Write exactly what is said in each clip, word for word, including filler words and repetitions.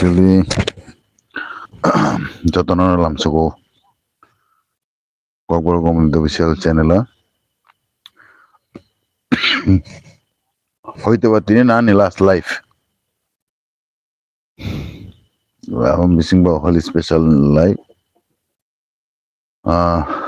Really, jotono lamsogo Kokborok Government Official Channel o. Hoito ba tini na ani last live. Abo bising bo holi special live. Ah,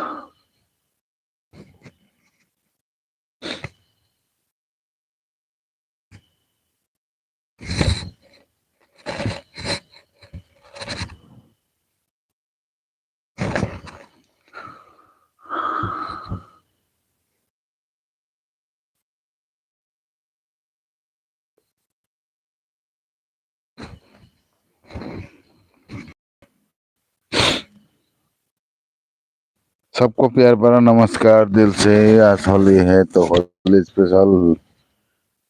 सबको प्यार भरा नमस्कार दिल से। आज होली है तो होली स्पेशल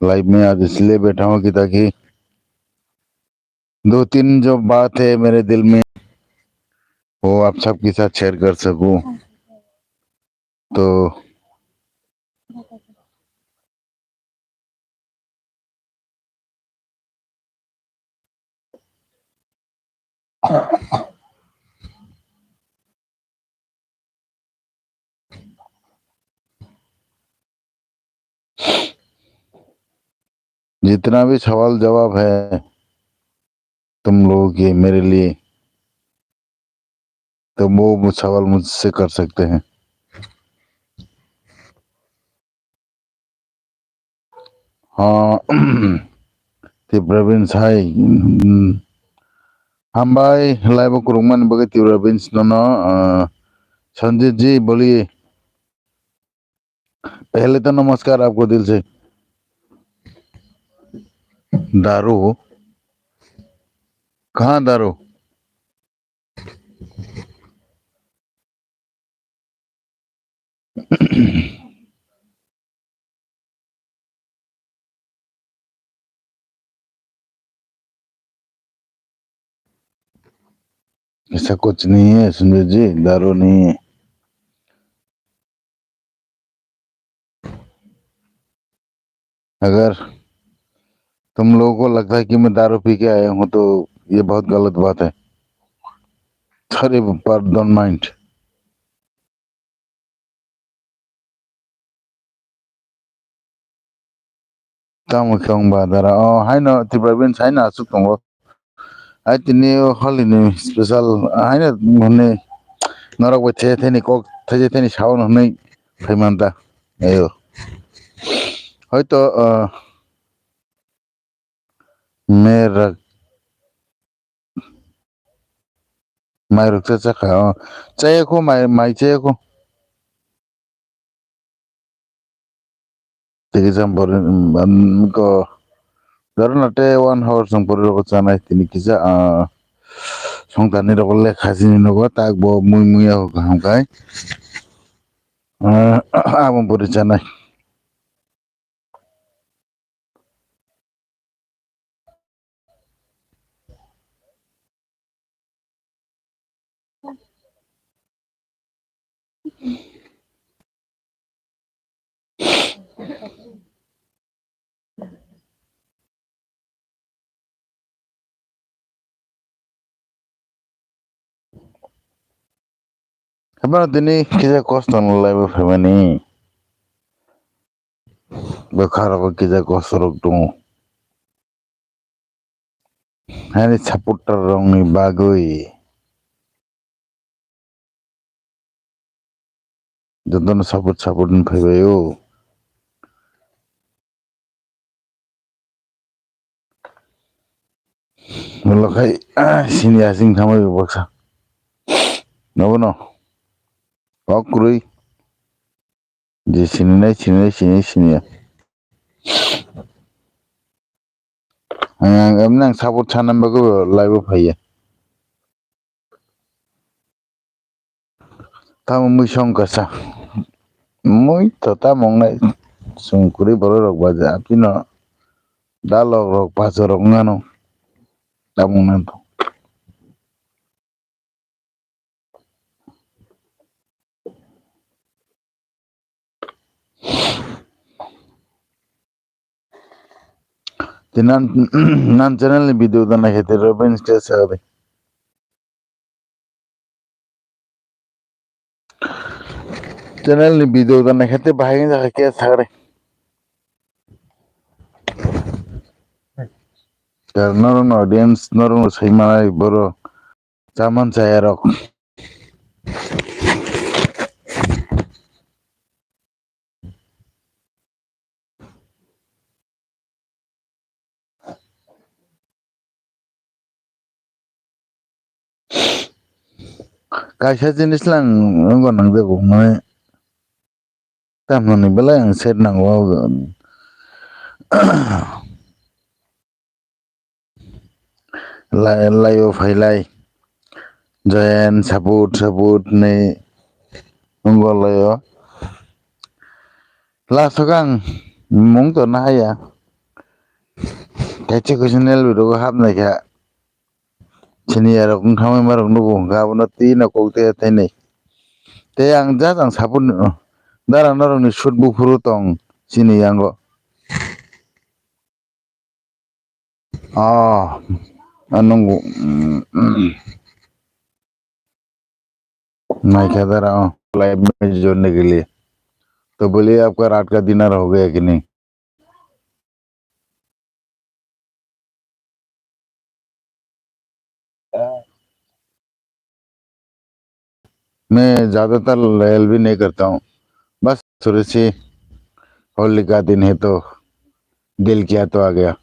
लाइव में आज इसलिए बैठा हूँ कि ताकि दो तीन जो बात है मेरे दिल में, वो आप सबके साथ शेयर कर सकूं। तो जितना भी सवाल जवाब है तुम लोगों के मेरे लिए, तो वो सवाल मुझसे कर सकते हैं। Ah, Tipra Beans hai. Hmm. Hambai, live o kwrwngmani bagwi Tipra Beans nono, ah, Sanjit ji, boliye. पहले तो नमस्कार आपको दिल से। दारू? कहाँ दारू? ऐसा कुछ नहीं है संजय जी, दारू नहीं है। अगर तुम लोगों को लगता है कि मैं दारू पी के आया हूँ, तो ये बहुत गलत बात है। Sorry, but don't mind. Tamo khe wng ba dara. O, haino Tripura Beans haino aswk tongo. Hai tini o holi ni special haino hwnwi norok bai the thani kok thaisa thani sao hwnwi phai man ta. Ayo. Hoito, ah, mer Mai rok cha cha kha, o. Chaya kho, mai, mai chaya kho. Tei kisa bor, um, um, ko, doro na tei one hour song pori rok chanai tini kisa, ah, songtani rok le kha sini nogo, tak bo mui mui ya kaham khai. Ah, abo pori chanai. Hwnba tini kisa kosto no lai bo phaimani. Bwkha rogo kisa kosto rok tongo. Hani supporter rokni bagwi jotono support, support wng phaibaio. Ulo khai, ah, sini asing thamai baksa. Nobo no. Kok kwrwi. Je sini nai, sini nai, sini, sini ya. Ang, ang, emni ang support sana bagwi live o phaiya. Tamo mui song kasa. Mui to tamo wngnai. Chwng kwrwi borok rok baja. Apino dalok rok, pacho rok wngano. Tamo wngna to. Te nan, nan channel ni video da naikhe te Robin ke sa de. Channel ni video da naikhe te bahai wngya khe ke sa de. Kar norok no audience norok no sai manai boro chaman chaya rok. Kaisa jinis lang wngkha nangjago, mane tamoni belai ang set nango. Lai, laio phailai. Join, support, support ni wngkha laio. Last o ang mung to nahaya. Kaisa kaisa nel video hapnai kha. Sini yarok wngkha mai marok nugo hwnkha abono twi no kok tei thainwi. Tei ang just ang support ni, dara norok ni shoot buphuru tong sini yango. Oh, anungo. Naikha dara, oh, live mein join nahi ke liye. To boliye, aapka raat ka dinner ho gaya ki nahi? मैं ज्यादातर एल भी नहीं करता हूँ, बस थोड़ी सी होली का दिन है तो दिल किया तो आ गया।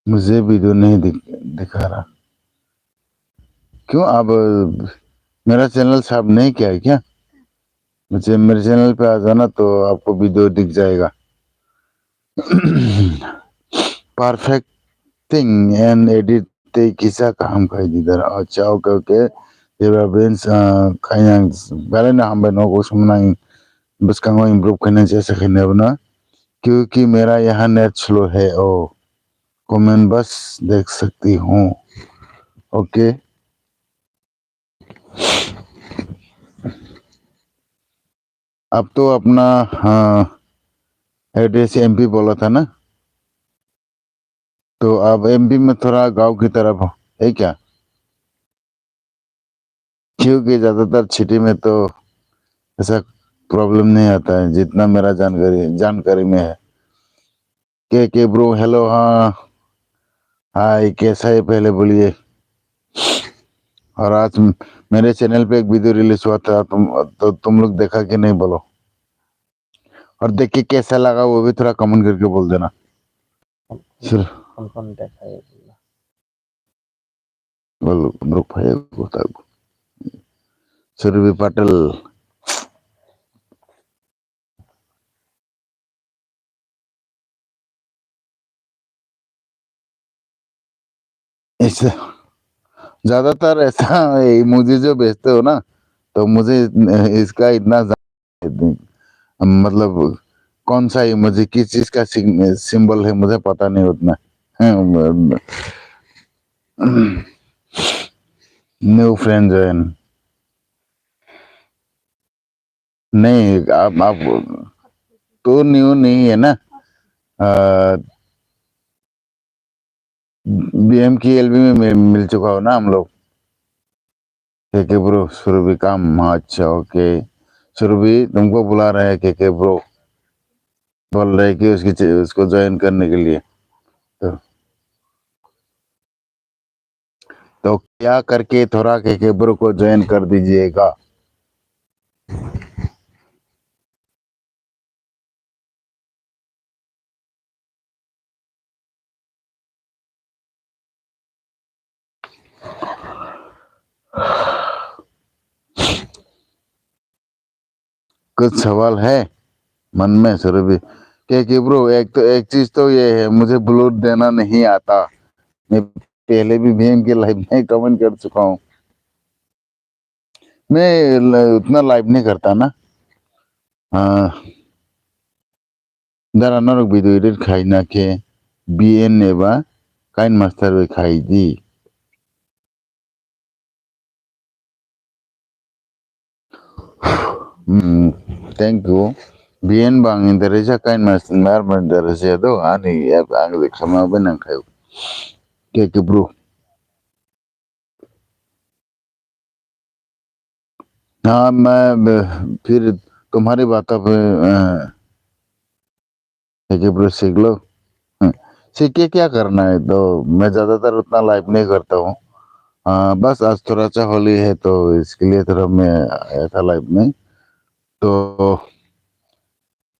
मुझे वीडियो नहीं दिख, दिखा रहा। क्यों, अब मेरा चैनल साफ नहीं किया है क्या? मुझे, मेरे चैनल पे आ जाना तो आपको वीडियो दिख जाएगा। Perfect thing and edit tei kisa kaham khai di dara. Acha, okay, okay. Debra Prince, ah, khainang belai no hambai no, kuchum nang bwskango improve khainang chesa khainai abono. Kyunki mera yahan net slow hai, oh. Comment bas dekh sakti hu. Okay. अब तो अपना, हाँ, address MP बोला था ना, तो अब एमपी में थोड़ा गांव की तरफ है क्या? क्योंकि ज्यादातर सिटी में तो ऐसा प्रॉब्लम नहीं आता है, जितना मेरा जानकारी, जानकारी में है। के के ब्रो, हेलो, हाँ, हाय, कैसा है, पहले बोलिए। और आज म-, मेरे चैनल पे एक वीडियो रिलीज हुआ था, तुम, तो तुम लोग देखा कि नहीं, बोलो। और देख के कैसा लगा, वो भी थोड़ा कमेंट करके बोल देना। Sir. कौन कौन देखा है? Bol, bro, phai ko ta. Surbi Patel. ऐसा, ज्यादातर ऐसा इमोजी जो भेजते हो ना, तो मुझे इसका इतना, मतलब, कौन सा इमोजी, किस चीज का सिंबल है, मुझे पता नहीं उतना। New friend join. नहीं, आप, आप तो न्यू नहीं है ना। अ, बीएम की एलबी में मिल, मिल चुका हो ना हम लोग। के के ब्रो, सुरभि काम, हाँ, अच्छा, ओके। सुरभि, तुमको बुला रहे हैं के के ब्रो। बोल रहे कि उसकी चे-, उसको ज्वाइन करने के लिए। तो तो क्या करके थोड़ा के के ब्रो को ज्वाइन कर दीजिएगा। कुछ सवाल है मन में, सुरभि? के के ब्रो, एक तो, एक चीज तो ये है, मुझे ब्लूट देना नहीं आता। मैं पहले भी भीम के लाइव में कमेंट कर चुका हूँ। मैं ल-, उतना लाइव नहीं करता ना। हाँ। Dara norok video edit khai na khe B N eba KineMaster bai khai di. Hmm. thank you. Bien bang interest kain mas nar man interest do ani app ang de khama be nang khayo. Ke ke bro. हाँ, मैं ब-, फिर तुम्हारी बातों पे, अ, देखिए पूरा सीख लो। हम्म, सीख के क्या करना है? तो मैं ज़्यादातर उतना लाइव नहीं करता हूँ। अ, बस आज थोड़ा सा होली है, तो इसके लिए थोड़ा मैं आया था लाइव में। तो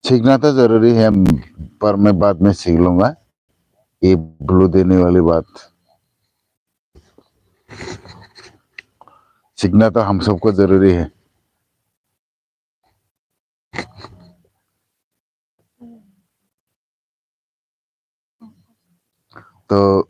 सीखना तो ज़रूरी है, पर मैं बाद में सीख लूँगा ये ब्लू देने वाली बात। सीखना तो हम सबको ज़रूरी है। तो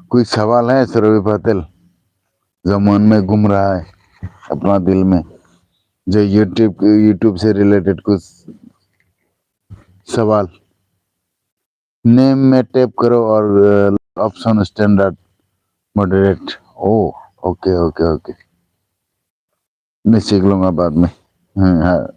कोई सवाल है सुरभि पटेल? जो मन में घूम रहा है अपना दिल में, जो YouTube, YouTube से रिलेटेड कुछ सवाल। नेम में टैप करो और, अ, ऑप्शन स्टैंडर्ड मॉडरेट। ओ, ओके, ओके, ओके। मैं सीख लूंगा बाद में। हम्म, हाँ।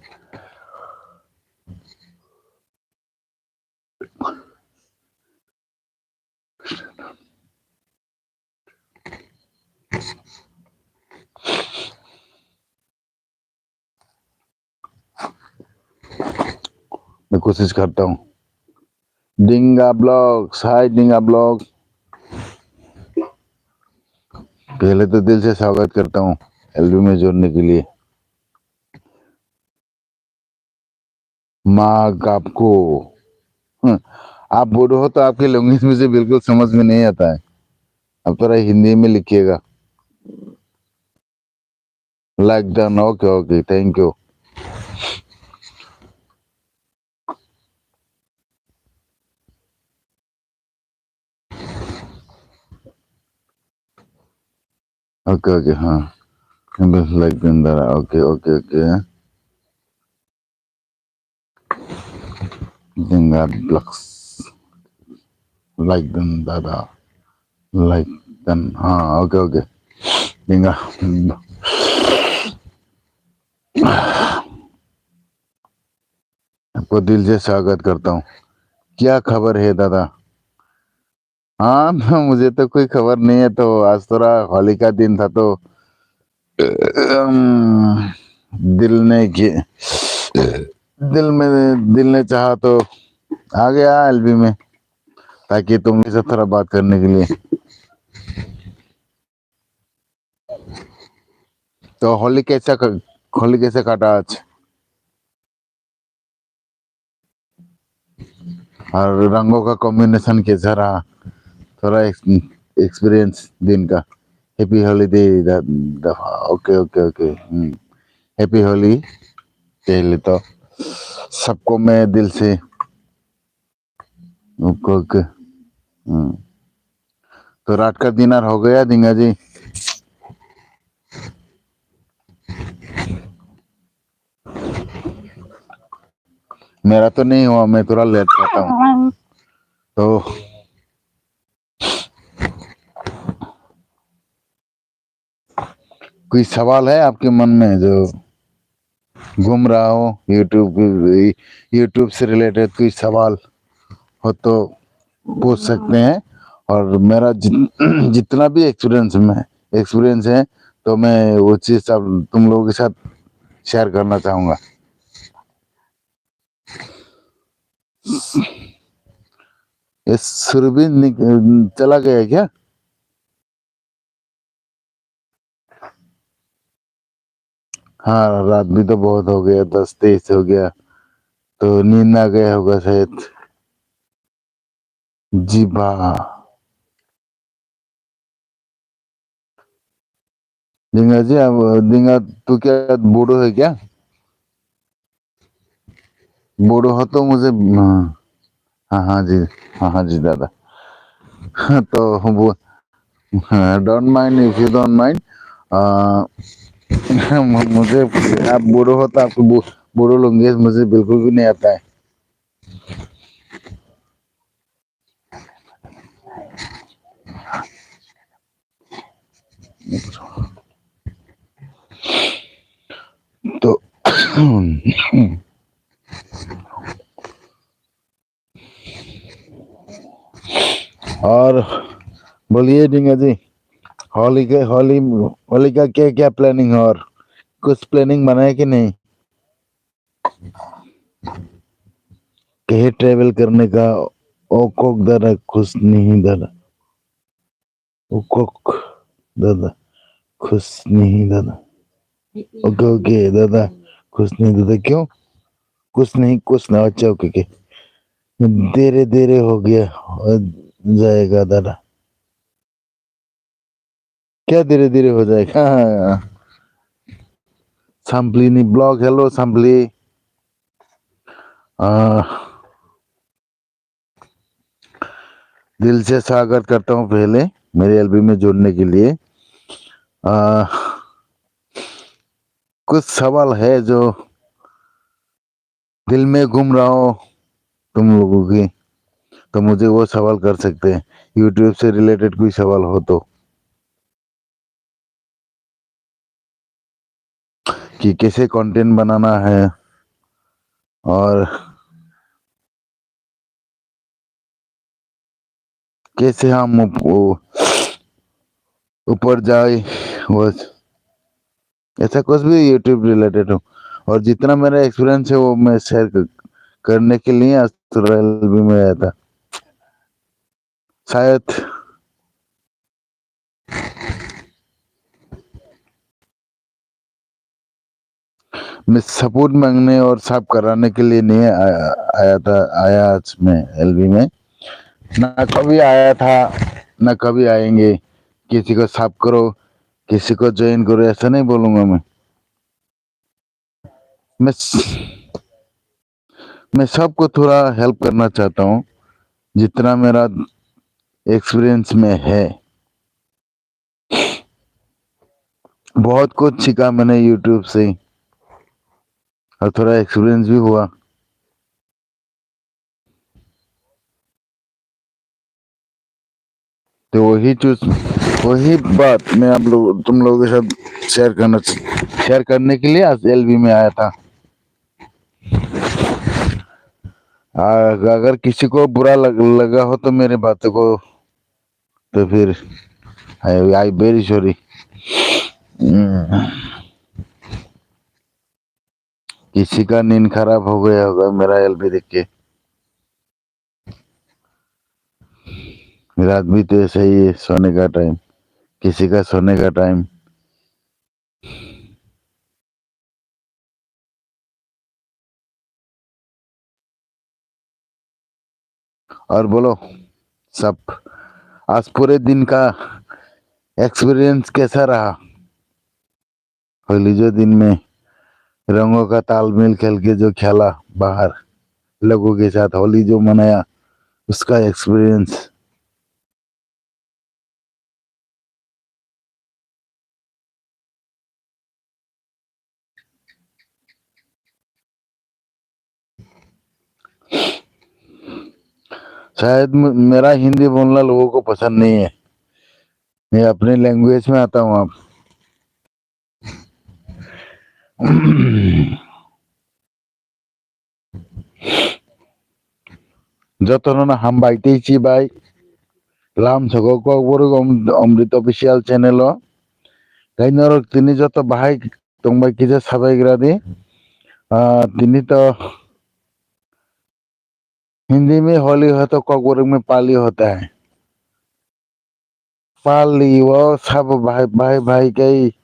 मैं कोशिश करता हूँ। डिंगा ब्लॉग्स, हाय डिंगा ब्लॉग्स। पहले तो दिल से स्वागत करता हूँ एलबी में जुड़ने के लिए। माँ आपको, हम्म, आप बोडो हो तो आपकी लैंग्वेज मुझे बिल्कुल समझ में नहीं आता है। अब थोड़ा हिंदी में लिखिएगा। Like done, okay, okay, thank you. Okay, okay, हाँ। Like done दादा, okay, okay, okay। Dinga blocks। Like done दादा। Like done, हाँ, okay, okay। Dinga। आपको दिल से स्वागत करता हूँ। क्या खबर है दादा? हाँ, मुझे तो कोई खबर नहीं है, तो आज थोड़ा होली का दिन था, तो, अम, दिल ने कि-, दिल में, दिल ने चाहा तो आ गया एलबी में, ताकि तुम से थोड़ा बात करने के लिए। तो होली कैसा क-, होली कैसे काटा आज? और रंगों का कॉम्बिनेशन कैसा रहा? थोड़ा एक्स-, एक्सपीरियंस दिन का। हैप्पी होली दे दा-, दा-, ओके, ओके, ओके। हम्म। हैप्पी होली। पहले तो सबको मैं दिल से ओके, ओके। हम्म। तो रात का डिनर हो गया, दिंगा जी? मेरा तो नहीं हुआ, मैं थोड़ा लेट खाता हूँ। तो कोई सवाल है आपके मन में जो घूम रहा हो, YouTube, YouTube से रिलेटेड कोई सवाल हो तो पूछ सकते हैं। और मेरा जित-, जितना भी एक्सपीरियंस में, एक्सपीरियंस है, तो मैं वो चीज़ सब तुम लोगों के साथ शेयर करना चाहूँगा। ये सुरभि निक-, चला गया क्या? हाँ, रात भी तो बहुत हो गया, दस तेईस हो गया, तो नींद आ गया होगा शायद। जी भा। दिंगा जी, अब दिंगा, तू क्या बोडो है क्या? बोडो हो तो मुझे, हाँ, हाँ, हाँ जी, हाँ, हाँ जी दादा। तो वो, हाँ, don't mind, if you don't mind, आ, मु-, मुझे, आप बोडो हो तो आपको बो-, बोडो लैंग्वेज मुझे बिल्कुल भी नहीं आता है। तो और बोलिए डिंगा जी, होली के, होली, होली का क्या क्या प्लानिंग है और कुछ प्लानिंग बनाया कि नहीं? कहीं ट्रैवल करने का? ओ कोक दादा, खुश नहीं दादा। ओ कोक दादा, खुश नहीं दादा। ओके, ओके दादा, खुश नहीं दादा। क्यों? कुछ नहीं, कुछ ना। अच्छा, ओके, ओके। धीरे धीरे हो गया, हो जाएगा दादा। क्या धीरे धीरे हो जाएगा? Sampli ni blog, hello Sampli। आ, दिल से स्वागत करता हूँ पहले मेरे एलबी में जुड़ने के लिए। आ, कुछ सवाल है जो दिल में घूम रहा हो तुम लोगों की, तो मुझे वो सवाल कर सकते हैं। YouTube से रिलेटेड कोई सवाल हो तो, कि कैसे कंटेंट बनाना है और कैसे हम उप-, उ-, ऊपर जाए, वो ऐसा कुछ भी YouTube रिलेटेड हो। और जितना मेरा एक्सपीरियंस है वो मैं शेयर क-, करने के लिए आज एलबी में आया था। शायद मैं सपोर्ट मांगने और सब कराने के लिए नहीं आया, आया था, आया आज मैं एलबी में। ना कभी आया था, ना कभी आएंगे। किसी को सब करो, किसी को ज्वाइन करो, ऐसा नहीं बोलूंगा मैं। मैं स-, मैं सबको थोड़ा हेल्प करना चाहता हूँ, जितना मेरा एक्सपीरियंस में है। बहुत कुछ सीखा मैंने YouTube से, और थोड़ा एक्सपीरियंस भी हुआ। तो वही चीज, वही बात मैं आप लोग, तुम लोगों के साथ शेयर करना, शेयर करने के लिए आज एलबी में आया था। आ, अगर किसी को बुरा लग, लगा हो तो मेरे बातों को, तो फिर आई, आई वेरी सॉरी। हम्म। किसी का नींद खराब हो गया होगा मेरा एलबी देख के। रात भी तो ऐसा ही है, सोने का टाइम, किसी का सोने का टाइम। और बोलो सब, आज पूरे दिन का एक्सपीरियंस कैसा रहा? होली जो दिन में रंगों का तालमेल खेल के जो खेला बाहर लोगों के साथ, होली जो मनाया, उसका एक्सपीरियंस। शायद म-, मेरा हिंदी बोलना लोगों को पसंद नहीं है। मैं अपने लैंग्वेज में आता हूँ आप। Jotono no hambai tei chibai. Lam sogo Kokborok Om-, Omrit Official channel o. Tei norok tini joto bahai tongbai kisa sabaigra di. Ah, tini to Hindi mein Holi ho to Kokborok mein Pali hota hai. Pali o sabo bahai, bahai, bahai kai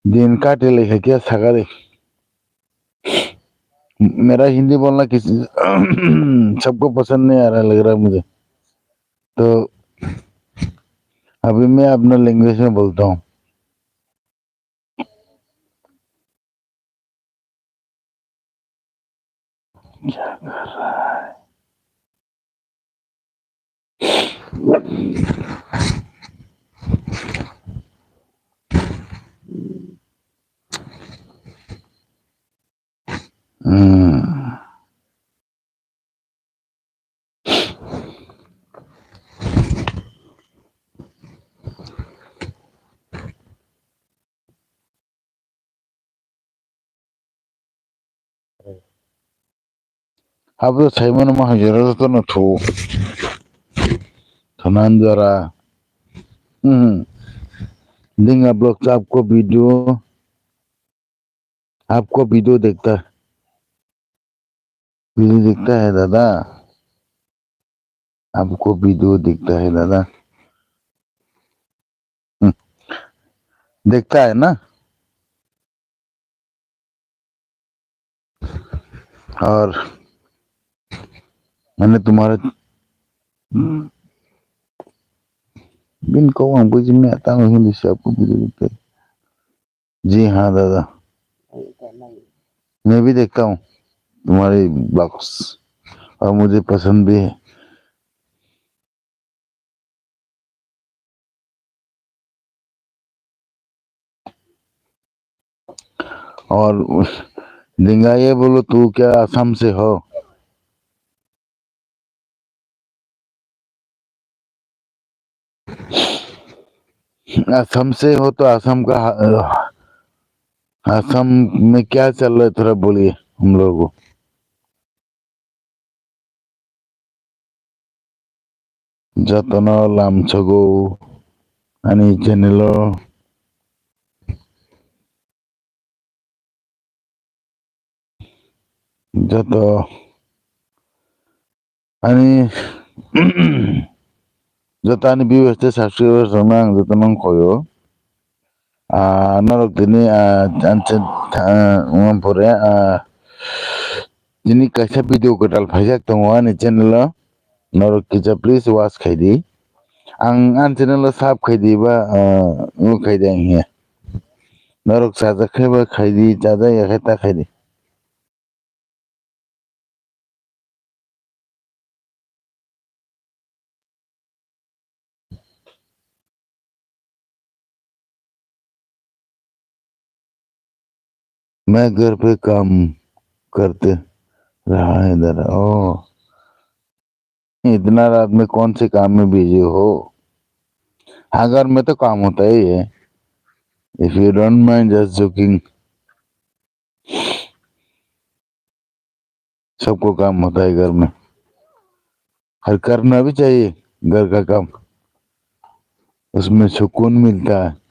din kati lai kha kya sagari. मेरा हिंदी बोलना किसी सबको पसंद नहीं आ रहा लग रहा मुझे। तो अभी मैं अपना लैंग्वेज में बोलता हूँ। क्या कर रहा है? Hmm. Abo saimano ma hajira to no thu. Thanan jara. Hmm. Dinga vlogs aapko video, aapko video dekhta, video dekhta hai dada. Aapko video dekhta hai dada. Hmm. Dekhta hai na? और मैंने तुम्हारा, बिन को हम कुछ में आता हूँ, हिंदी से आपको बुझे देते। जी हाँ दादा, मैं भी देखता हूँ तुम्हारे ब्लॉग्स और मुझे पसंद भी है। और डिंगा, ये बोलो, तू क्या असम से हो? असम से हो तो असम का हा-, असम में क्या चल रहा है, थोड़ा बोलिए हम लोगों को। Jotono lamsogo ani channel o. Joto ani, joto ani viewers tei subscribers rokno ang jotono wng koi o. Ah, norok tini, ah, ang se, ah, wngma pore, ah, tini kaisa video kwtal phaijak tongo ani channel o. Norok kisa please watch khai di. Ang ani channel o sub khai di ba, ah, wng khai di ang hiya. Norok chajak khe ba khai di, chajak ya khe ta khai di. मैं घर पे काम करते रहा है दादा। ओ, इतना रात में कौन से काम में बिजी हो? हाँ, घर में तो काम होता ही है। If you don't mind, just joking. सबको काम होता है घर में, और करना भी चाहिए घर का काम, उसमें सुकून मिलता है।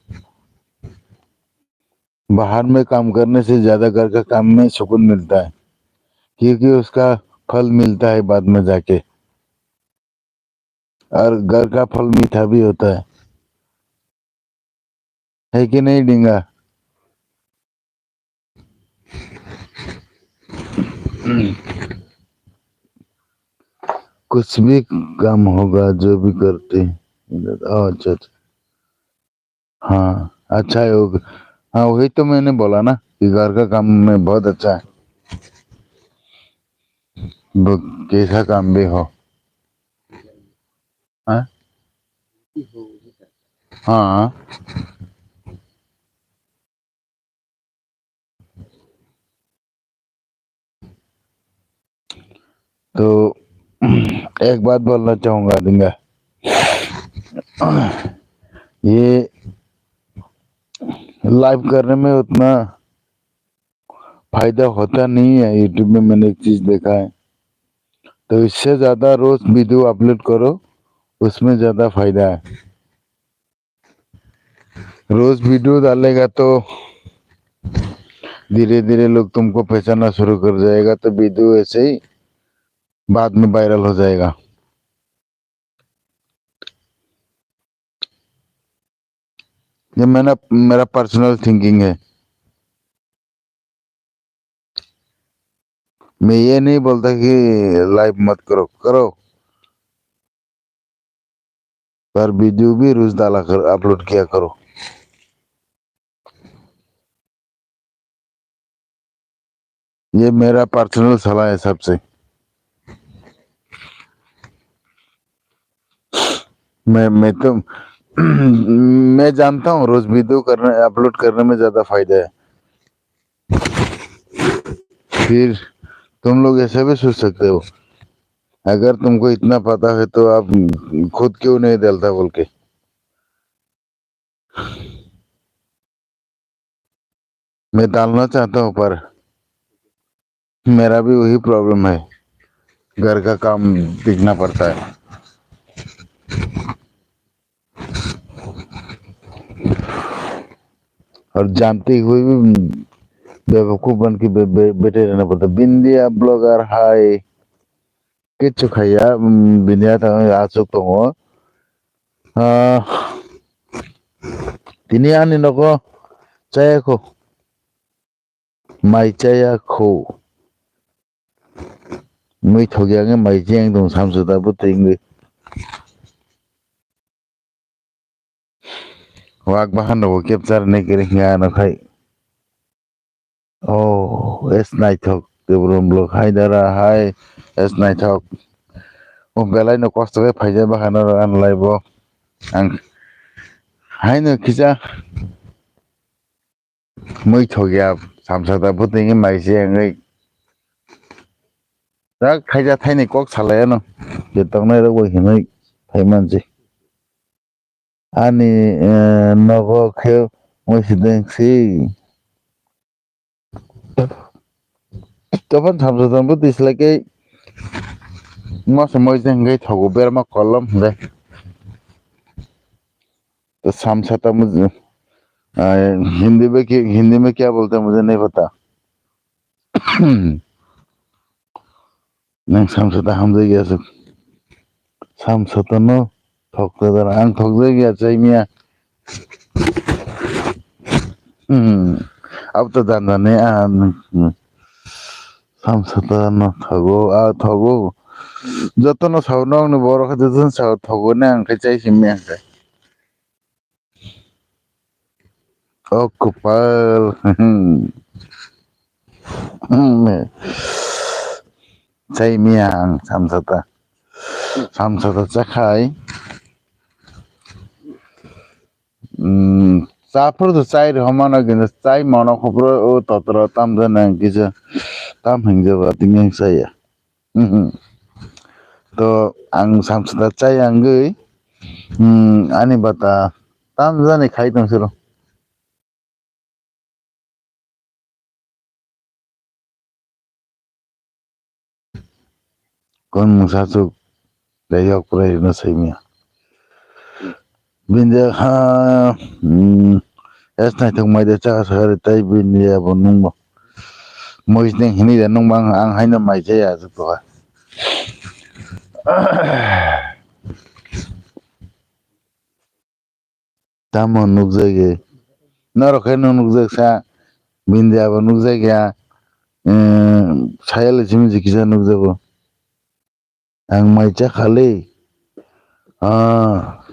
बाहर में काम करने से ज्यादा घर का काम में सुकून मिलता है, क्योंकि उसका फल मिलता है बाद में जाके। और घर का फल मीठा भी होता है, है कि नहीं डिंगा? कुछ भी काम होगा जो भी करते हैं। अच्छा, अच्छा। हाँ, अच्छा है वो। हाँ, वही तो मैंने बोला ना कि घर का काम में बहुत अच्छा है। वो कैसा काम भी हो। हाँ? हाँ। तो एक बात बोलना चाहूंगा डिंगा, ये लाइव करने में उतना फायदा होता नहीं है। YouTube में मैंने एक चीज देखा है, तो इससे ज्यादा रोज वीडियो अपलोड करो, उसमें ज्यादा फायदा है। रोज वीडियो डालेगा तो धीरे धीरे लोग तुमको पहचानना शुरू कर जाएगा, तो वीडियो ऐसे ही बाद में वायरल हो जाएगा। ये मैंने, मेरा पर्सनल थिंकिंग है। मैं ये नहीं बोलता कि लाइव मत करो, करो, पर वीडियो भी रोज डाला कर, अपलोड किया करो। ये मेरा पर्सनल सलाह है सबसे। मैं, मैं तो, मैं जानता हूँ रोज वीडियो करने, अपलोड करने में ज्यादा फायदा है। फिर तुम लोग ऐसे भी सोच सकते हो, अगर तुमको इतना पता है तो आप खुद क्यों नहीं डालता बोल के। मैं डालना चाहता हूँ, पर मेरा भी वही प्रॉब्लम है। घर का काम देखना पड़ता है। और जानते हुए भी बेवकूफ बन के बे-, बे-, बैठे रहना पड़ता है। बिंदिया ब्लॉगर हाय, किच्छु खाया, उम, बिंदिया था, आसुक तो हो। आ, tini ani nogo chaya kho. Mai chaya kho. Mui thogi ang mai chaya ang tong samsa da bo tengwi. Wak bahan rok capture ni kiri nga no khai. Oh, es naithok, Tripura block hai dara hai, es naithok. O belai no kosto khe phaijak bahan rok ang live o. Ang hai no kisa. Mui thokya, samsa da bwtwi mai se wngwi. Tak thaija thaini kok salai ano. Je tongnai rok bai hinwi phai mansi. Ani, eh, nogo khe mui sideng si. Tophan samsa da bwtwi slai khe. Masa moi jeng gai thogo berma kolom hwnkhe. तो सामसाता मुझे, आ, हिंदी में क्या, हिंदी में क्या बोलते हैं मुझे नहीं पता। Nang samsata hamjai gaya suk. Samsata no thokta dara ang thokjai gaya chai miya. Hmm. Ab to dan dan ne a. Samsata no thogo, a thogo. Joto no sao nong ni borok joto no sao thogo ne ang khe chai simi ang khe. O kopal. Chai miya ang samsata. Samsata chakhai. Hmm, chaphuru to chai rw mano kintu chai mano khopro o totro tam jana kisa tam hingjaba tingya chaya. Mhm. To ang samsata chai angwi, hmm, ani bata tam jani khai tong siro. Kon mungsa chuk de yok prai no saimia. Bini ha, hmm, es naithok mai de chakha sakha ri tai bini abo nungbo. Moi sini hini de nungbo ang, ang haino mai chaya aswk toha. Tamo nukjagwi. Norok khe no nukjak sa, bini abo nukjak ya. Sayale simi se kisa nukjago. Ang mai cha khali. Ah.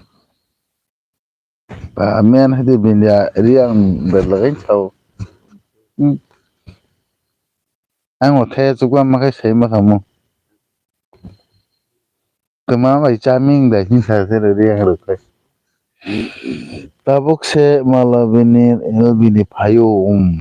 Ba men hadi bini ri ang berlagai sao. Hmm. Ang o thaya chukma ma khai sai ma khamu. Tuma bai chaming da hin sa se ri ang rok khai. Tabuk se mala bini el bini phayo um.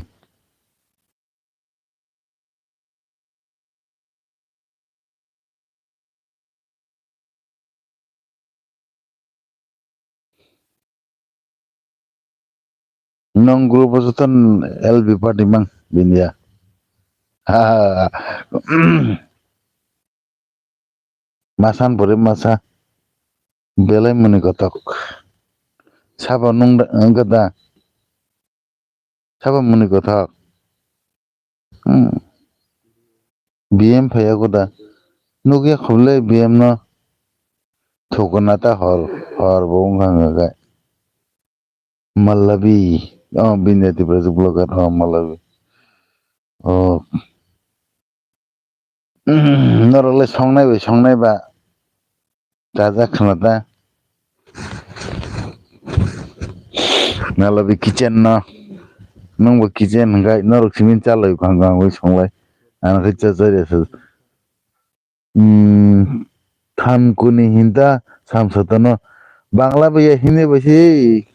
Nong group o joto L B party mang bini ya. Ha, ha, ha. Masan pore masa belai muni kotok. Sabo nung da, wngkha da. Sabo muni kotok. Hmm. B M phaiya koda. Nukya khuble B M no. Thukuna ta hor, hor bo wngkha wngkha khe. Mallabi. Oh, bini Tripura blogger. Oh, Mallabi. Oh. Norok le songnai bai songnai ba. Chaja khna ta. Nalo bi kitchen no. Nung bo kitchen hwnkhai norok simi chalai phang phang bai songlai. Ano khe cha cha ya sa. Hmm, than kuni hinta samsata no. Bangla bai ya Hindi bai si.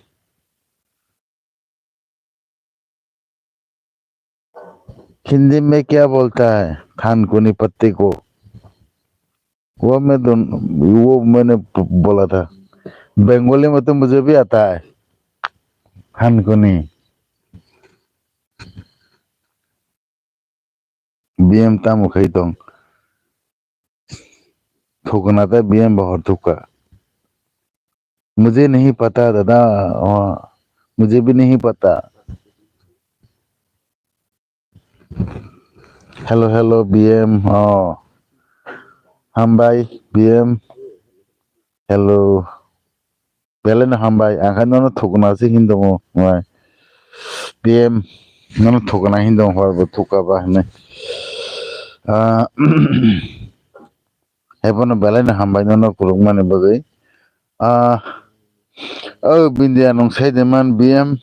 Hindi में क्या बोलता है? थानकुनी पत्ती को। वो मैं दोन-, वो मैंने ब-, बोला था। बंगाली में तो मुझे भी आता है। थानकुनी। B M tamo khai tong. thukna ta B M bo hor thukha. Mujhe nahi pata dada, oh, mujhe bhi nahi pata. Hello, hello, B M, oh. Hambai, B M. Hello. Belai no hambai, ang khe nono thukna se hin tongo, wai. B M, nono thukna hin tongo, hor bo thukha ba hinwi. Ah, haiphano belai no hambai nono khulukmani bagwi. Ah, o Bindia nwng sai de man B M,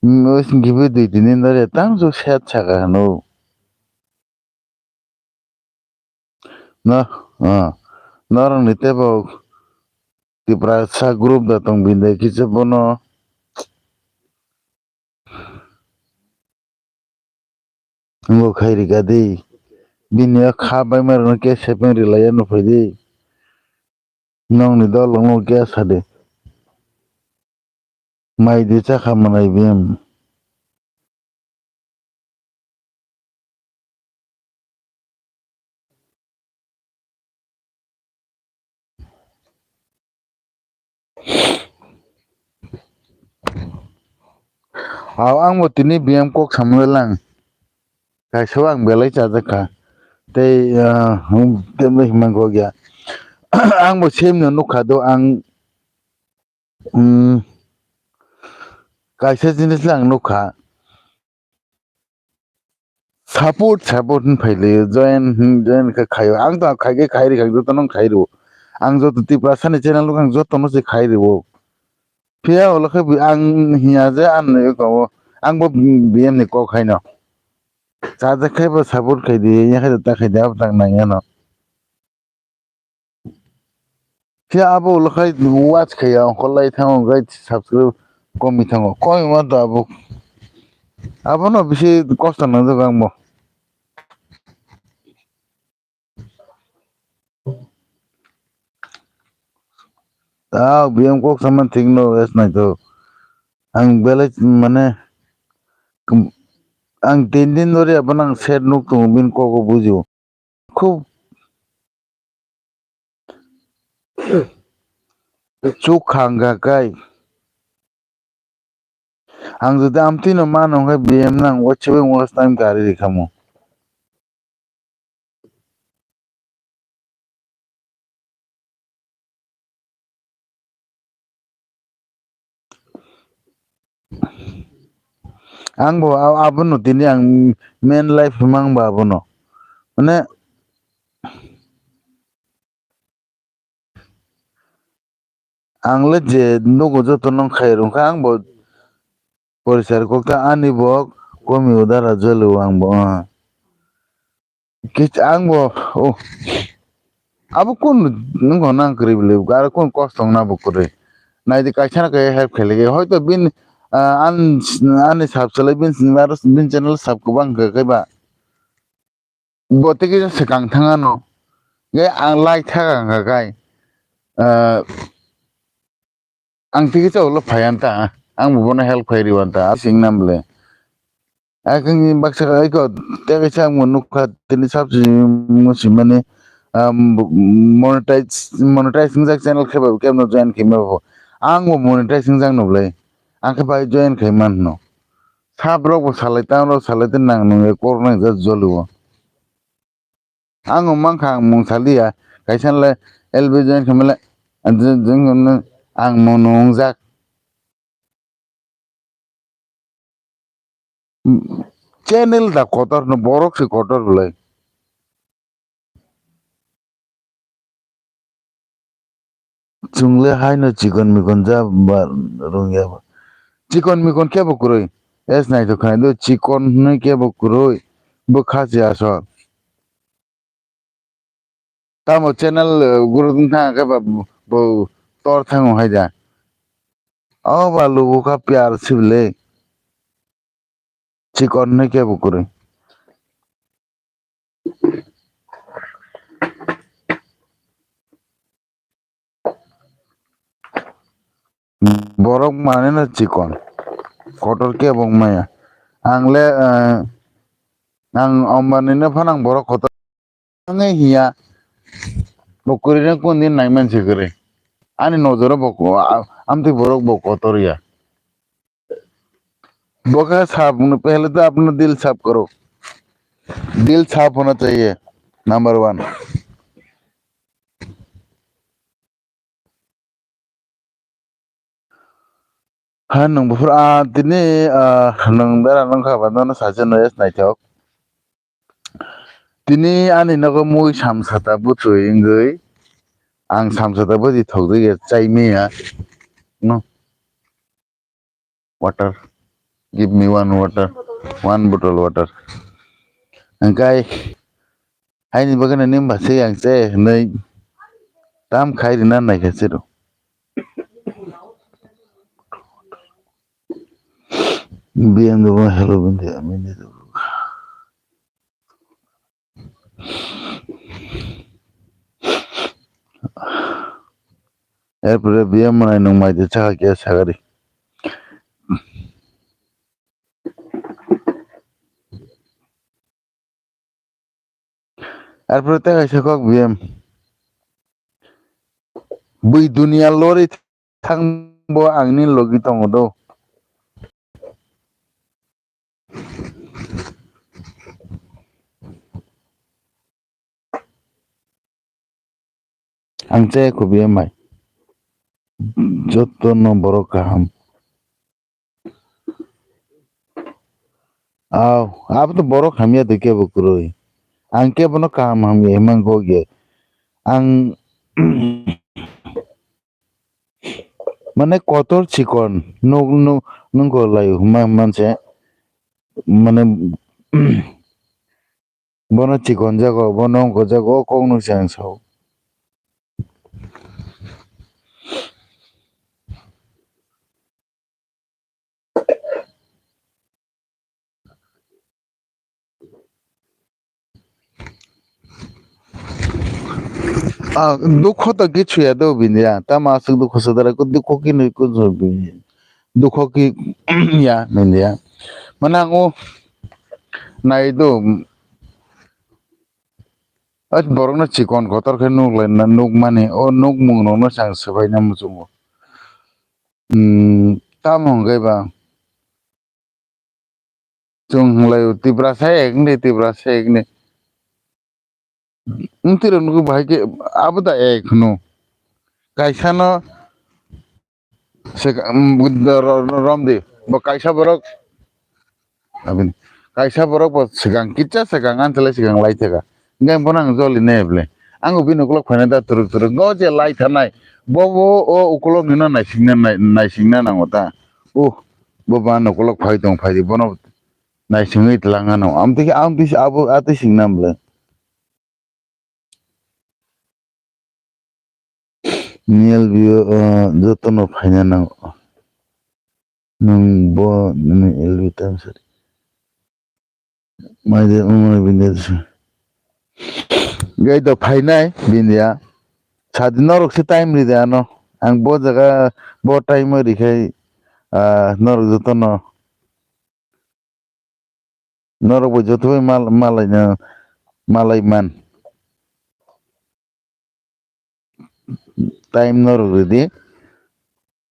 mm, o sing kibi dui tini dore tang juk set saka hano. No, ah, norokni teibo Tiprasa group da tong bini kisa bono. Wngbo khai rika di. Bini o kha baima rokno khe sepeng rilaiya nuphai di. Nokni dol wngmo khe sa di. Mai di chakha manai bini. Aw, ang bo tini B M kok samung lang. Kaisa ang belai chajak kha. Tei, ah, hmm, tei himang kok ya. Ang bo same no nukha do ang, hmm, kaisa jinis lang nukha. Support, support hin phai le, join, hin join khe khaio. Ang to khai khe khai ri kha, joto no khai rio. Ang joto Tiprasa ni channel no ang joto no se khai rio. Phiya ulo khe ang hiya je ang ni ko, ang bo B M ni kok hai no. Cha je khe bo support khai di, ya khe ta khai di, abo tak nang ya no. Khe abo ulo khai watch khai ya, ongkholai thango, gai subscribe komi thango. Komi ma to abo. Abono bisi kosto nang jak ang bo. Ah, B M kok sama thik no, es nai to. Ang belai mane, ang tin din dori abo nang set nuk tongo, bin kok o bujio. Khub chuk khang ga kai. Ang jodi amtwi no mano hwnkhe B M nang o chibwi watch time gari rikhamu. Ang bo a-, abono tini ang main life himang ba abono. Mane, ang le je nugo joto nong khai rwngkha, ang bo poriskar kok ta ani bo komi udara jolo ang bo, ah. Kis-, ang bo, oh. Abo kun nung ho nang kwrwi bwlwi, aro kun kosto wngna bo kwrwi. Naidi kaisa na kaisa help khailai, hoito bin, ah, an, ani sub salai bin, aro bin channel sub kwbang khe ba. Bo tei kisa swkang thang ano. Ge ang like thaka wngkha kai. Ah, ang tei kisa ulo phai anta. Ang bo bono help khai rw anta. Asing nam le. Akhe baksa aiko tei kaisa ang bo nukha tini subscribe musimani, ah, monetize, monetize wngjak channel khe ba kebo join khe ma bo. Ang bo monetize wngjak no bwlai. Ang khe bai join khai man hwno. Sab rok bo salai tang rok salai tei nang nung ye kok nang jak joli o. Ang o mankha ang mung saliya. Kaisa le L B join khamale ang mung nung jak. Channel da kotor no borok se kotor bwlai. Chwng le haino chikon mikon ja ba rwngya ba. Chikon mikon kebo kwrwi. Es naithok khnai do chikon hwnwi kebo kwrwi. Bo kha se aswk. Tamo channel, eh, guru wng thang khe ba bo tor thango hai da. O ba lugo kha piyar sibile. Chikon hwnwi kebo kwrwi. Borok manwi no chikon. Kotor kebo wng maya. Ang le, eh, ang Ambani no phano ang borok kotor wngwi hiya. Bo kwrwi no kun din nai man se kwrwi. Ani nojoro bo ko-, a-, amtwi borok bo kotor ya. Bo khe sap hwno, pehle to apno dil sap karo. Dil sap hona chahiye, number one. Ha, nwng buphuru, ah, tini, ah, nwng bera nung kha ba, nono sacha no yes naithok. Tini ani nogo mui samsata bwtwi wngwi, ang samsata bwtwi thokjagwi chai maya. No. Water. Give me one water. One bottle water. Hwnkhe, haini bagwi nini bwsai ang se hwnwi tam khai rina naikha siro. B M W hello bini, bini. Erpore B M manai nwng mai de chakha khe sagari. Arpore tei kaisa kok B M. Bui dunia lori thang bo angni logi tongo do. Ang chaya kho B M hai. Joto no borok kaham. Aw, abo to borok hamya de kebo kwrwi. Ang kebo no kaham hamya himang kok ya. Ang mane kotor chikon nuk nuk nungko lai huma manse mane bono chikon jago, bono ongko jago, o kok nuk se ang sao. Ah, dukho to kichu ya do bini ya. Tamo aswk dukho sadara ko dukho kini ko bini. Dukho ki ya bini ya. Mana ngo nai do. Ach borok no chikon kotor khe nuk lai na nuk mani. O nuk mung rok no chang swbai na muchungo. Hmm, tamo hwnkhe ba. Chwng hwnlai o Tiprasa ek ni, Tiprasa ek ni. Wngtwi rok nukgo bahai khe abo da ek hwno. Kaisa no se, um, ro-, ro-, romdi. Bo kaisa borok, abini, kaisa borok bo swkang, kitsa swkang, anchale swkang lai thaka. Hingke bono ang joli nai bwle. Ang bo bini ukulok phainai da turuk turuk. Ngo je lai thanai. Bo, bo o ukulok nino naisingna, nai-, naisingna nango ta. Uh, bo ba ukulok phai tong phai di. Bono naisingwi twlang ano. Amtwi khe, amtwi se abo, atwi singna bwle. Niyal bio, uh, jotono phaina nango. Nwng bo nini L B time sari. Mai de umai bini de. Gai do phainai bini ya. Sadi norok se time ride ano. Ang bo jaga bo time rikhai, ah, norok jotono. Norok bo joto bai mal-, malai na, malai man. Time norok ridi.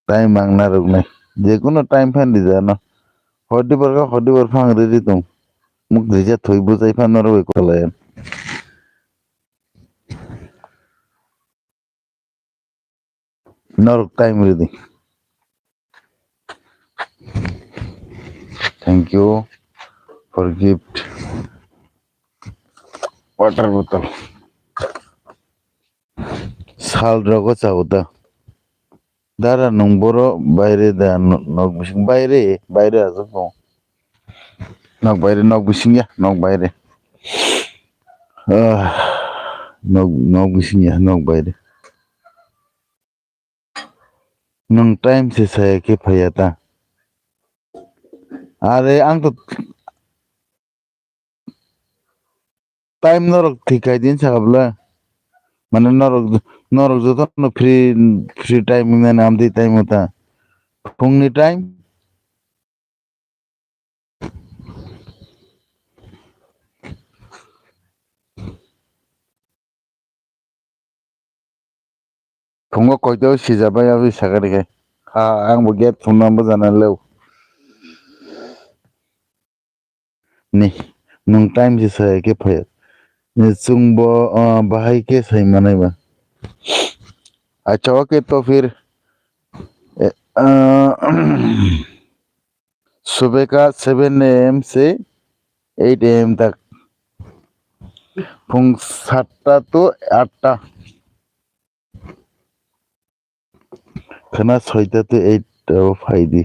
Time ang narwk nai. Jekuno time phan ridi ano. Hor dibar ka hor dibar phang ridi tong. Muk rija thoi bujai phan norok bai kwlai. Norok time ridi. Thank you for gift. Water bottle. Sal rogo chao da. Dara nung boro baire da no-, nok bising baire, baire ajo po. Nok baire, nok bising ya, nok baire. Ah, nok, nok bising ya, nok baire. Nwng time se saya khe phaiya ta. Are ang to time norok thik khai din saka bwle. Mane norok, norok joto no free, free time wngnani amtwi time o ta. Phungni time. Phungo koito sijabai aboni sakani khe. Ha, ang bo gate phunukna bwjana leo. Ni, nwng time se sai khe phai. Ni chwng bo, ah, bahai khe sai manai ba. Acha, okay, to phir, eh, ah, subeka seven A M se eight A M tak. Phung satta to atta. Khana soita to eight o phai di.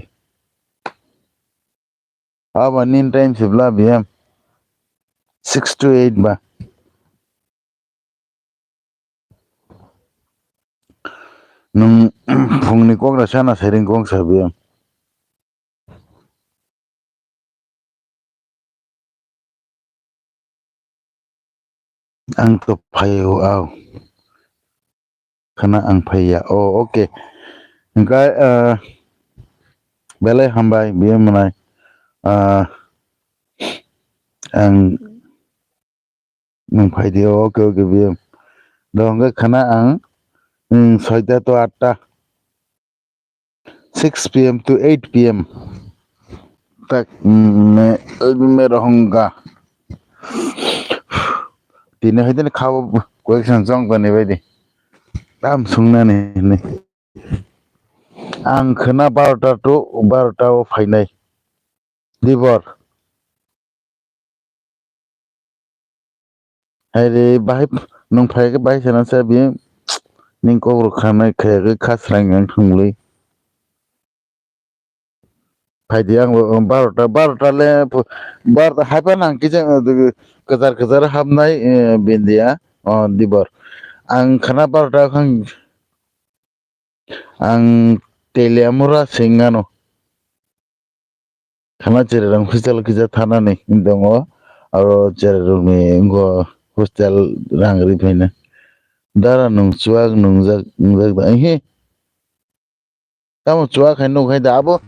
Aba nin time se bla biyam. Six to eight ba. Nwng phungni kok rw sana sairing kok sa biyam. Ang to phaio, au. Khana ang phaiya. Oh, okay. Hingkha, ah, belai hambai, biyo mwnai. Ah, ang nwng phai di, okay, okay, biyo. Do hingkha khana ang, mm, soita to atta. Six P M to eight P M. Tak, mm, me, me rohongga. Tini hai tini khabo question jong tani bai di. Tam sungnani ni. Ang khna barota to barota o phainai. Dibor. Hai re, bahai, nwng phai khe bahai sana sa bi, ning kok rok khanai khaya khe kha srang yang thwngwi. Phai di ang bo, barota, barota le, barota hai phano ang kisa, eh, kwchar kwchar hapnai, eh, bindia, oh, dibor. Ang khna barota khang, ang Teliamura singano. Khana chererang hostel kisa thanani hinwi tongo. Aro chererokni wngkha hostel rang ri phaina. Dara nwng chuwak nungjak, nungjak da. Ehe. Tamo chuwak hai nuk hai da abo.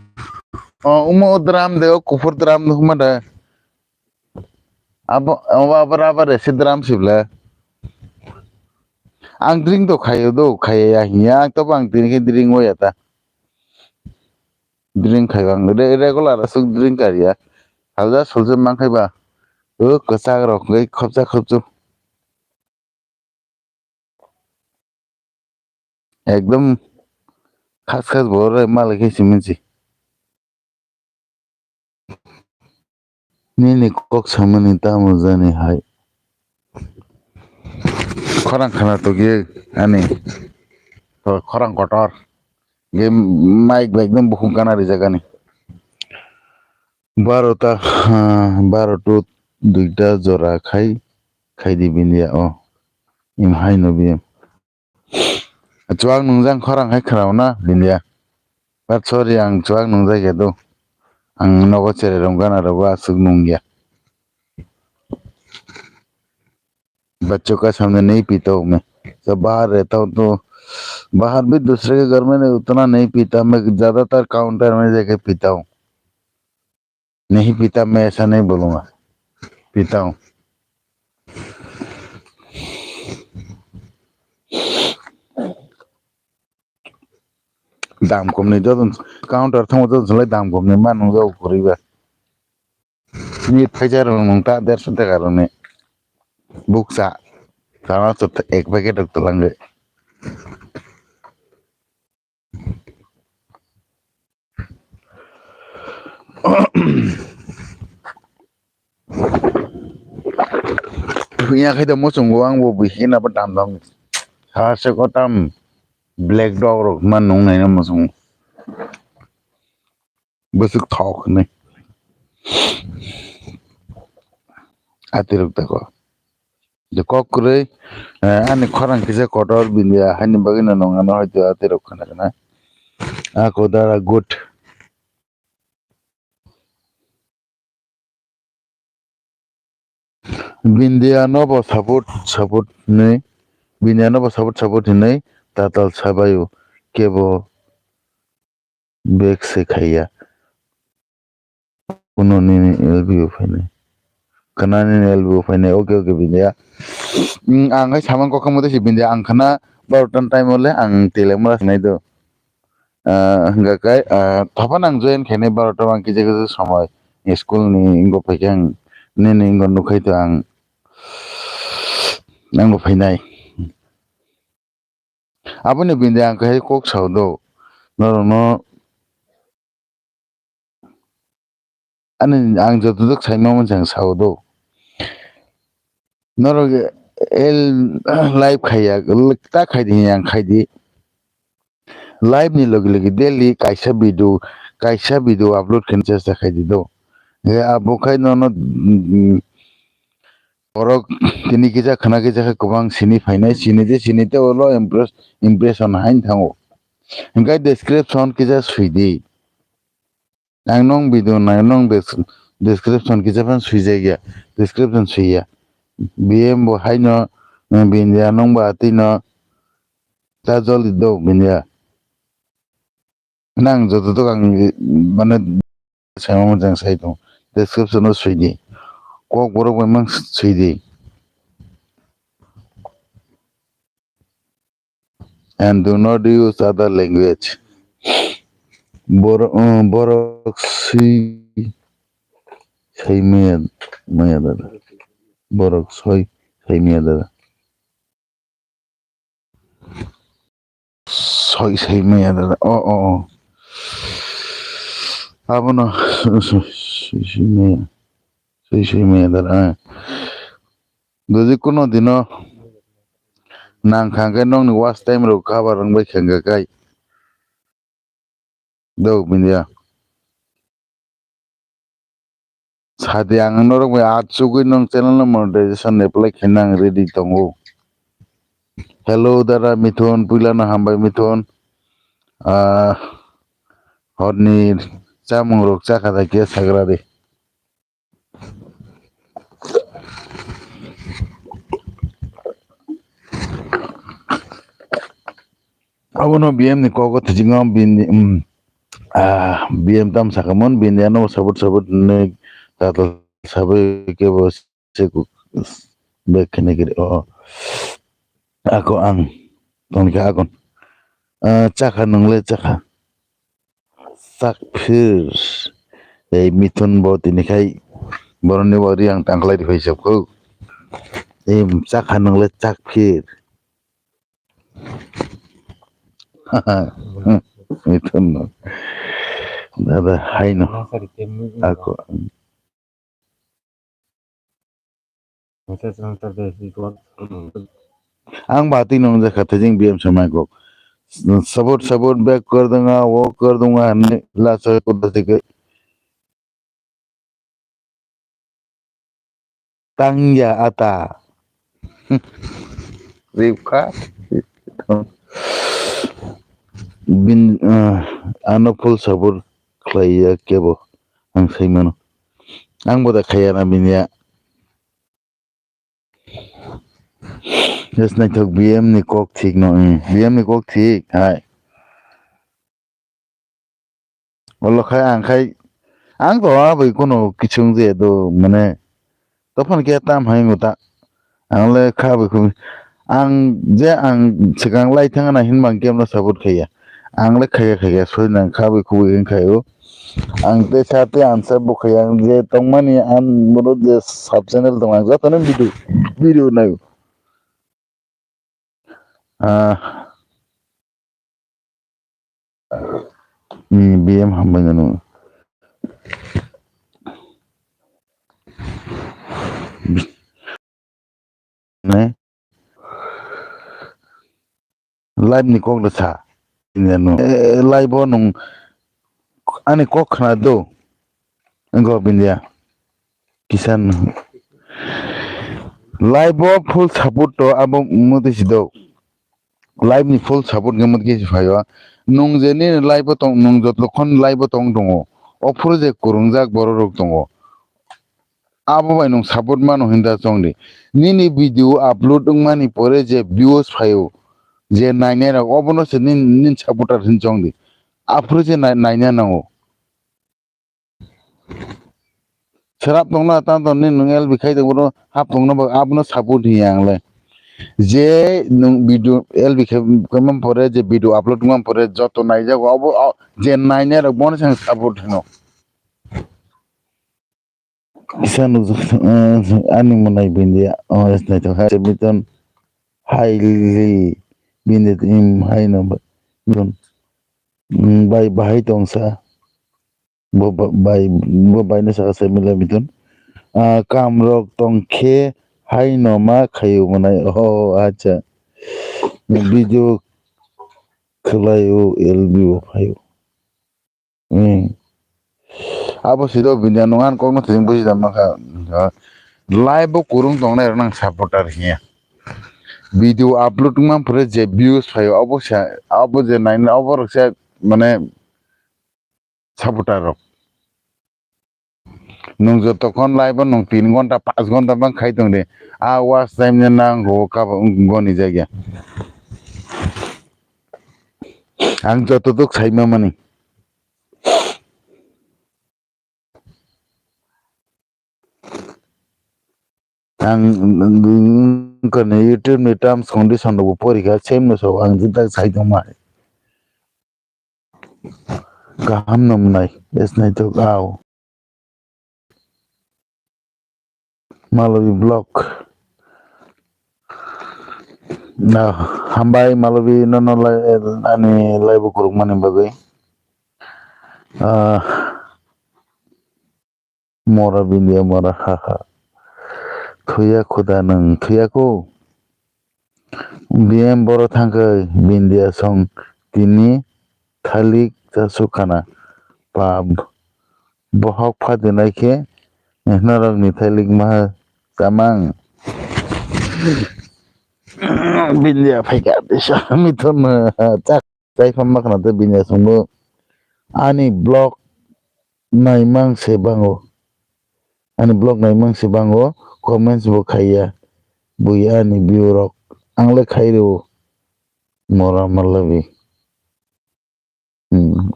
O, omo o drum de, o kuphur drum nuk ma da. Abo, abo, abo rubber ese drum sibla. Ang drink do khayo do, khaya ya hinya, ang tobo ang tini khe drink o ya ta. Drink khai bang re-, regular aswk drink kariya. Salsa sulsa mang khai ba. O kwchak rok wngwi khopsa khopsu. Ekdom khas khas bo re malai khai simi si. Nini kok samani tamo jani hai. Khorang khana tokye ani. Khorang kotor. Ge mic bai ekdom bukhung kana rijak ani. Barota, ah, baro to duita jora khai, khai di bindia o. Im hai no bi. Chuwak nungjak khorang hai khwrao na bindia. But sorry, ang chuwak nungjak ya do. Ang nogo chererok gana rogo aswk nungya. बच्चों का सामने नहीं पीता हूँ मैं। तो बाहर रहता हूँ तो बाहर भी दूसरे के घर में नहीं, उतना नहीं पीता, मैं ज्यादातर काउंटर में जाके पीता हूँ। नहीं पीता, मैं ऐसा नहीं बोलूँगा, पीता हूँ। Dam komni joto counter thango joto chwlai dam komni ma nungjago kwrwi ba. Ni phaisa rok nung ta derso taka rok ni bukcha chana chwt ek packet rok twlangwi. Phiya khai da muchungo ang bo bihina ba dam dam. Sa se ko tam black dog rok ma nung nai na muchungo. Bwswk thok hinwi. Atirok tako. Je kok kwrwi, eh, ani khorang kisa kotor bini ya, haini bagwi no nong ano hoito atirok khna khna. Ako dara good. Bindia no bo support, support hinwi, Bindia no bo support, support hinwi tatal sabaio kebo bag se khaiya. Kuno nini L B O phainai. Khna nini L B O phainai. Okay, okay, Bindia. Mm, ang hai samang kokha mode si Bindia. Ang khna barota ni time o le ang Teliamura se nai do. Ah, hingka khe, ah, thapha nang join khainai barota ang kisa kisa somoi school ni wngwi phaikhe ang nini wngwi nukhai to ang, ang bo phainai. Aboni bini ang khe kok sao do, norokno ani ang joto jok saima mano ang sao do. Norok el live khaiya, ta khaidi, ang khaidi. Live ni logi logi daily kaisa video, kaisa video upload khaina chesta khaidi do. He abo khai nono, mm, borok tini kisa khana kisa khe kwbang sini phainai, sini je sini te ulo impress-, impression hain thango. Hingkhe description kisa sui di. Ang nong video nai nong des-, description kisa phan sui jak ya, description sui ya. B M bo haino, eh, bini ya nong ba twi no ta joldi do bini ya. Nang joto tok ang, eh, mane, saima mano ang sai tong. Description o sui di. Kok borok bai mang sui di. And do not use other language. Bor-, uh, borok sui sai maya, maya dada. Borok soi sai maya dada. Soi sai maya dada. O, o, o. Abono sui sai maya. Sui sai maya dada. Doji kuno dino nang khangkhe nongni watch time rok cover wngbai khangkhe kai. Do bindia. Sadi ang norok bai achugwi nong channel no monetization apply khaina ang ready tongo. Hello dada Mithun, puilano hambai Mithun. Ah, horni chamung rok chakha da khe sagra de. Abono B M ni kogo thwijingo bini, um, ah, B M tam sakamon bini ano sabut sabut ne tatal sabai kebo se ku bek khene kiri o ako ang tongkha akon, ah, chakha nungle chakha. Chak phir. Ei Mithun bo tini khai boroni bo ri ang tangkhlai rifai sab kho. Ei chakha nungle chak phir. Mithun no. Dada hai no. Ako. Ang ba twi nung jakha thajing B M samai kok. Sabut sabut bek kor dunga, wo kor dunga, hwnwi lasa kudasi khe. Tangya ata. Ripkha. Bin, ah, ano full sabut khlaiya kebo. Ang sai mano. Ang bo da khaiya na bini ya. Yes, naithok B M ni kok thik no, mm, B M ni kok thik hai. Olo khai ang khai, ang to abo bai kuno kichung je do mane, tophan khe tam hai ngo ta. Ang le kha bai khu, ang je ang swkang lai thang na hin bang kemno support khaiya. Ang le khaiya khaiya soi nang kha bai khu bai khai o. Ang tei sa tei answer bo khai ang je tongmani ang bono je sub channel tong ang jotono video, video naio. Ah. Hmm, B M hambai nanu. Ne? Live ni kok le sa. Ini anu. Eh, live o nung ani kok khna do. Engko bindia. Kisan. Live o full support to abo muti si do. Live ni full support nge muti si phaio. Nung je ni live o tong, nung jotlo khon live o tong tongo. O phuru je kurungjak borok rok tongo. Abo bai nwng support mano hinda chongdi. Nini video upload wngmani pore je views phaio, je nainai rok obono se nin, nin supporter hin chongdi. Aphuru je nai-, naina nango. Serap tongna tanto nin nwng L B khai tongbono hap tongna ba abono support hiya ang le. Je nwng video L B khe, khe man pore, je video upload man pore, joto naijago, abo, o, je nainai rok bono se ang support hino. Kisa nukjak, eh, ani mwnai bini, oh, naithok hai, Miton, hai li, bini, im, hai no, Miton, mm, bai, bahai tongsa, bo, ba-, bai, bo, bai no saka se mila Miton, ah, kam rok tong khe, hai no ma khayu mwnai, oh, acha, video khwlai o, L B o phai o. Hmm. Abo siro bini ano ang kokno thwng buji da mankha. Live bo kwrwng tongnai rok nang supporter hiya. Video upload wngma phre je views phaio obo sa, obo je naina obo rok se mane supporter rok. Nwng jotokhon live o nwng tin ghonta, panch ghonta bang khai tong di. A watch time ni nango kabo goni jagya. Ang joto duk sai ma mani. Ang, ang, ang, ang, YouTube ni terms condition rok bo porikha, same no so ang jita sai tong ma. Kaham no mwnai, es nai tok ao. Malobi vlog. Na, hambai Malobi no no lai, ani live o kuruk mani bagwi. Ah, mora bindia mora, ha ha. Thuya khuda nwng thuya ko. B M boro thangkhe bindia song tini thalik chasuk khana. Pap bohok phatinai khe norokni thalik maha chamang. Bindia phaikha tisa mithon chak chai phamma khana tei bindia songbo ani vlog naimang se bango. Ani vlog naimang se bango, comments bo khaiya. Buya ani view rok. Ang le khai rw mora malabi. Hmm.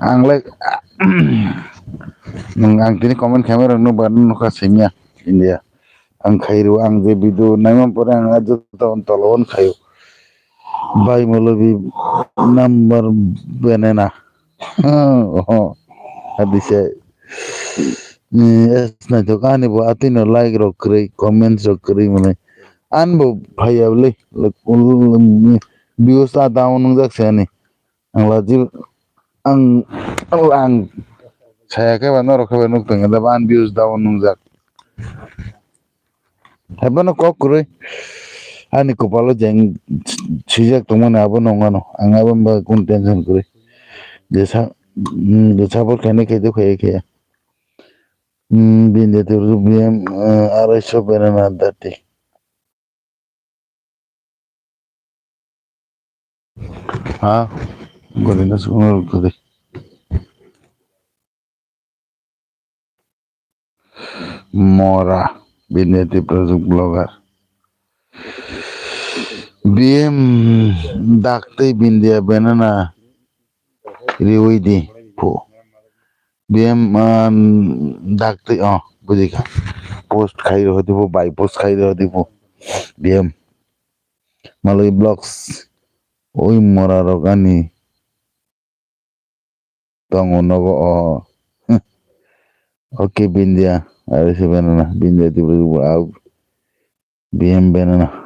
Ang le nwng ang tini comment khaima rok nukba nukha simiya India. Ang khai rw ang je video naimang pore ang joto tolo on khayo. Bai molobi number banana. Oh, hadise. Ni es naitok ani bo atwi no like rok kwrwi, comments rok kwrwi mwnai. An bo phaiya le, like, ul-, ul-, views a down wngjak se ani. Ang laji, ang, ang saya khe ba norok khe ba nuk tong da an views down wngjak. Haiphano kok kwrwi ani kopalo jeng swijak tongmani abo nongmano. Ang abo ba kun tension kwrwi. Je sa, mm, je support khainai khe dukha khe. Mm, bini de tu B M, eh, arai so bena na dati. Ha? Gori na sukun gori. Mora, bini Tipra blogger. B M dak tei bindia banana riwi di phu. B M, ah, dak tei, oh, buji kha. Post khai rw di phu, bai post khai rw di phu. B M. Malwi vlogs. Oi mora rok ani. Tongo nogo o. Okay, bindia. Ari se banana. Bindia Tipra au. B M banana.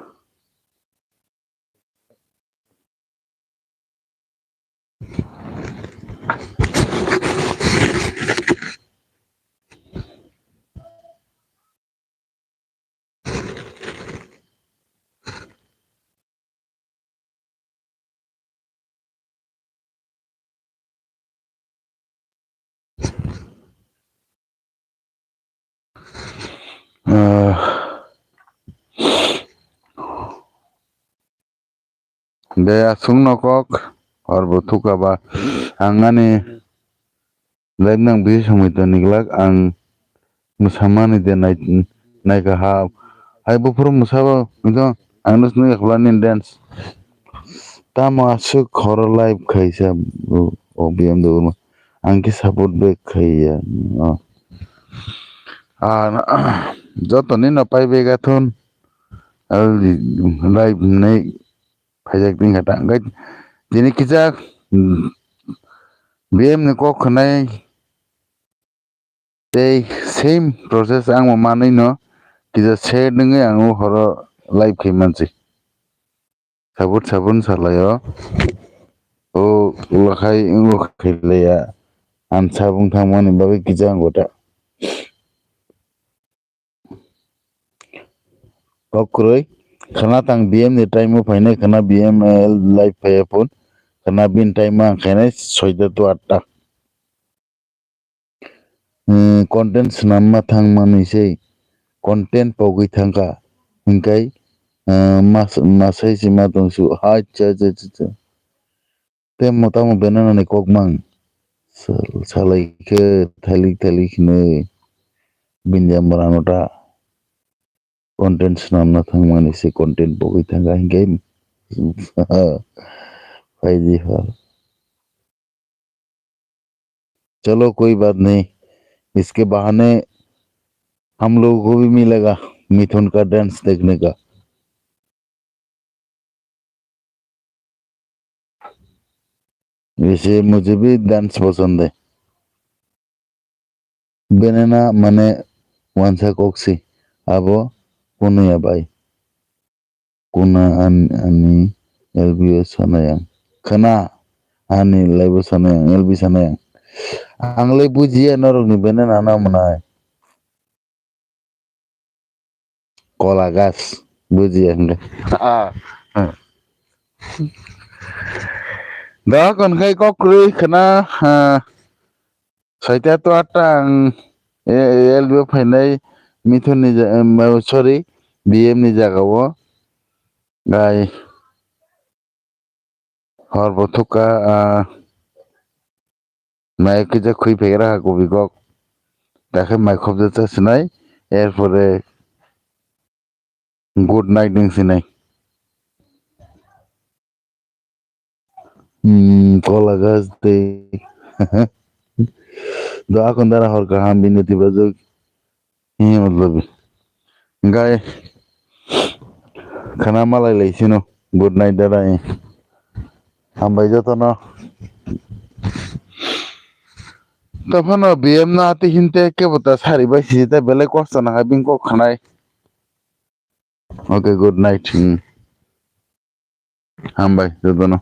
Ah. De aswk no kok hor bo thuka ba ang ani live nang bisi somoi toni glak ang mwsamani de nai naika ha hai buphuru mwsabo hwnkhe ang no nukya khwlani dance tamo aswk horo live khaisa o B M W no ang khe support back khaiya o. Ah, jotoni no pai bega thun. Aro live hwnwi phaijak tongkha ta. Hwnkhe tini kisa, mm, B M ni kok khwnai tei same process ang bo manwi no kisa share nungwi ang o horo live khai mansi. Sabut sabun salaio. O ulo khai wngbo khailaiya. Ang sabung thangmani bagwi kisa ang gota. Kok kwrwi, khwna tang B M ni time o phainai, khwna B M live phaiya phone, khwna bini time o ang khainai soita to atta. Hmm, content swnamma thang manwi se, content pogwi thangkha, hinkhai, ah, mas-, masai se ma tongsu, ha, cha, cha, cha, cha. Tei mo tamo banana ni kok mang. Sal-, salai khe thailik thailik hinwi bindia mora no ta. Content swnamna thangmani se content pogwi thangkha hinkhe phaidi pha. Chalo koi baat nahi. Iske bahane hum log ko bhi milega Mithun ka dance dekhne ka. Wise mujhe bhi dance pasand hai. Banana mane wansa koksi abo kunuya bai. Kuna an-, ani L B O sanayang. Khana ani live o sanayang, L B sanayang. Ang le bujiya norokni banana na mwnai. Kola gas, bujiya hwnkhe. Ah, hmm. Da kon khai kok kwrwi khwna, ah, soita to atta ang, eh, L B o phainai Mithun ni ja-, em, sorry, B M ni jaga o. Gai. Hor bo thukha, ah, mai kisa khwi phaikra ha kubui kok. Dakhe mai khobjak cha sinai, er pore good night wng sinai. Hmm, kola gaj tei. Do akon dara hor kaham bini tibajwk. Hi matlab? Gai khana malai lai sino. Good night dada. Hambai jotono. Tophano B M no ati hinte kebo ta sari bai siji ta belai kosto nang hai bini kok khanai. Okay, good night. Hmm. Hambai jotono.